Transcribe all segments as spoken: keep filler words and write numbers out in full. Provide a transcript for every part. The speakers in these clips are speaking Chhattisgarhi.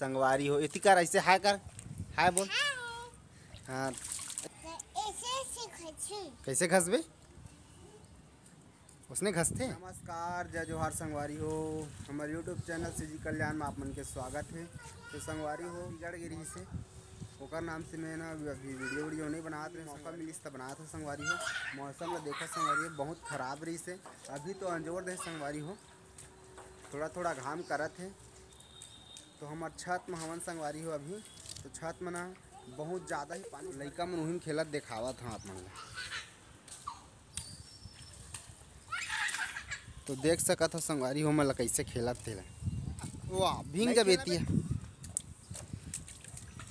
संगवारी हो, एती कर, ऐसे हाय कर, हाय बोल। हाँ। ऐसे ऐसे घसी। कैसे घसबे? उसने घसते। नमस्कार, जय जोहार संगवारी हो, हमर YouTube चैनल सीजी कल्याण में आप मन के स्वागत है। तो संगवारी हो, बिगड़ गे रहिस हे, ओकर नाम से मैं ना अभी वीडियो वीडियो नहीं बनात रहे, मौका मिलिस त बनात हो संगवारी हो। मौसम ला देखो संगवारी हो, बहुत खराब रहिस हे। अभी तो अंजोर दे संगवारी हो, थोड़ा थोड़ा घाम करत हे। तो हमर छत में हवन संगवारी हो अभी, तो छत में ना बहुत ज़्यादा ही पानी, लइका मन उही में खेलत देखावत हूँ आप मन ला। तो देख सकत हो संगवारी हो, मन ला कैसे खेलत तेला। वाह, भींग जबे एती।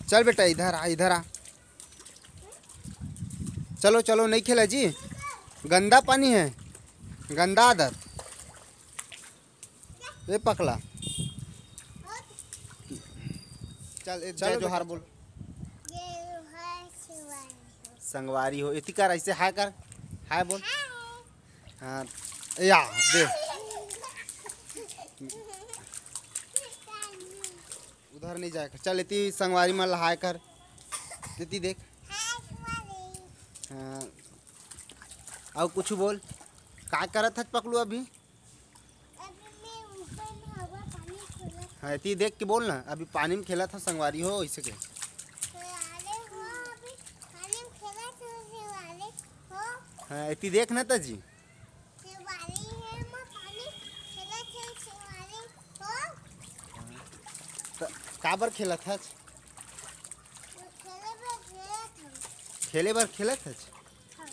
चल बेटा, इधर आ, इधर आ। चलो चलो, नहीं खेला जी, गंदा पानी है, गंदा आदत। ए पकला, चल, ए, चलो जय जोहार बोल। संगवारी हो, एती कर, ऐसे हाय कर, हाय बोल। हाँ, या दे। उधर नहीं जाए कर। चल, एती संगवारी मन ला हाय कर। एती देख। हाँ। अउ कुछ बोल। का करत हच पकलू अभी? अभी मैं ऊपर में हवा पानी खेलत। हाँ, एती देख के बोल ना, अभी पानी में खेलत हूँ संगवारी हो, ऐसे के। अरे हो, अभी पानी में खेलत हूँ, संगवारी हो। हाँ, एती देख ना तजी। त काबर खेलत हस? खेले बर खेलत हस? हाँ।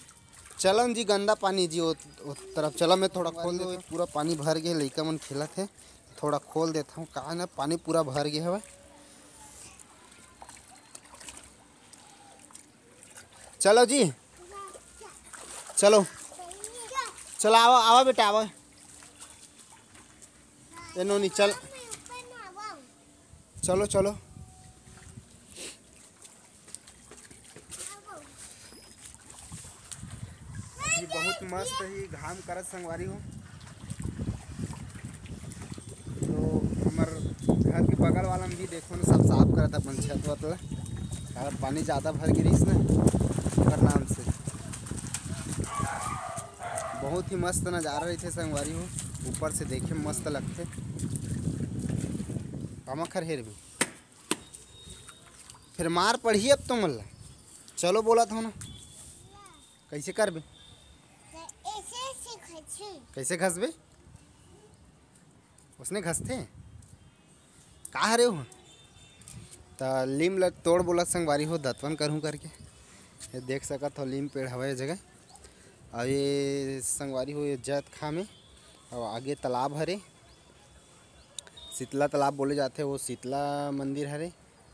चलन जी, गंदा पानी जी, ओ, ओ तरफ चला, मैं थोड़ा खोल देता हूँ। पूरा पानी भर गया, लइका मन खेलत है, थोड़ा खोल देता हूँ। का ना, पानी पूरा भर गया हवे। चलो जी, चलो, चलो, आवा, आवा बेटा, आवा। ए नोनी, चल, चलो, चलो। अभी बहुत मस्त ही घाम करत संगवारी हो। तो हमर घर के बगल वाला में भी देखो ना, सब साफ करत अपन छत वत ला, काबर पानी ज़्यादा भर गिरिस ना, ओकर नाम से। बहुत ही मस्त नज़ारा रहिथे संगवारी हो, ऊपर से देखे में मस्त लगथे। कामा खरहेर भी फिर मार पड़ही अब तो मन ला। चलो बोलत हो ना, कैसे करबे? ऐसे ऐसे घसी। कैसे घसबे? उसने घसथे। का हरे हो? त लीम ल तोड़ बोलत संगवारी हो, दतवन करहूँ करके। ये देख सकत हो, लीम पेड़ हवय ये जगह। अउ ये संगवारी हो, ये जैत खाम ए, अउ आगे तालाब हरे, शीतला तालाब बोले जाथे, वो शीतला मंदिर हरे,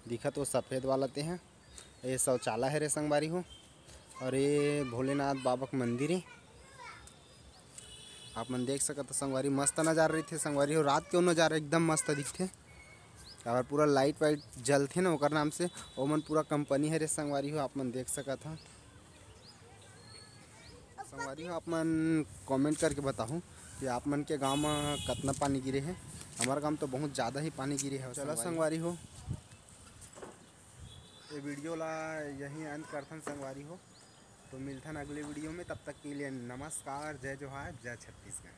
दिखत वो सफेद वाला ते ह। ये शौचालय हरे संगवारी हो, अउ ये भोलेनाथ बाबा के मंदिर हे। आप मन देख सकत हो संगवारी, मस्त नज़ारा रहिथे संगवारी हो। रात के वो नज़ारा एकदम मस्त दिखथे, अउ पूरा लाइट वाइट जलथे ना, ओकर नाम से ओमन पूरा कंपनी हरे संगवारी हो। आप मन देख सकत हो संगवारी हो, आप मन कमेंट करके बताहू कि आप मन के गांव म कतना पानी गिरे हे। हमर गांव म तो बहुत ज़्यादा ही पानी गिरे हे। चलो संगवारी हो, ये वीडियो ला यहीं अंत करथन संगवारी हो, तो मिलथन अगले वीडियो में। तब तक के लिए नमस्कार, जय जोहार, जय छत्तीसगढ़।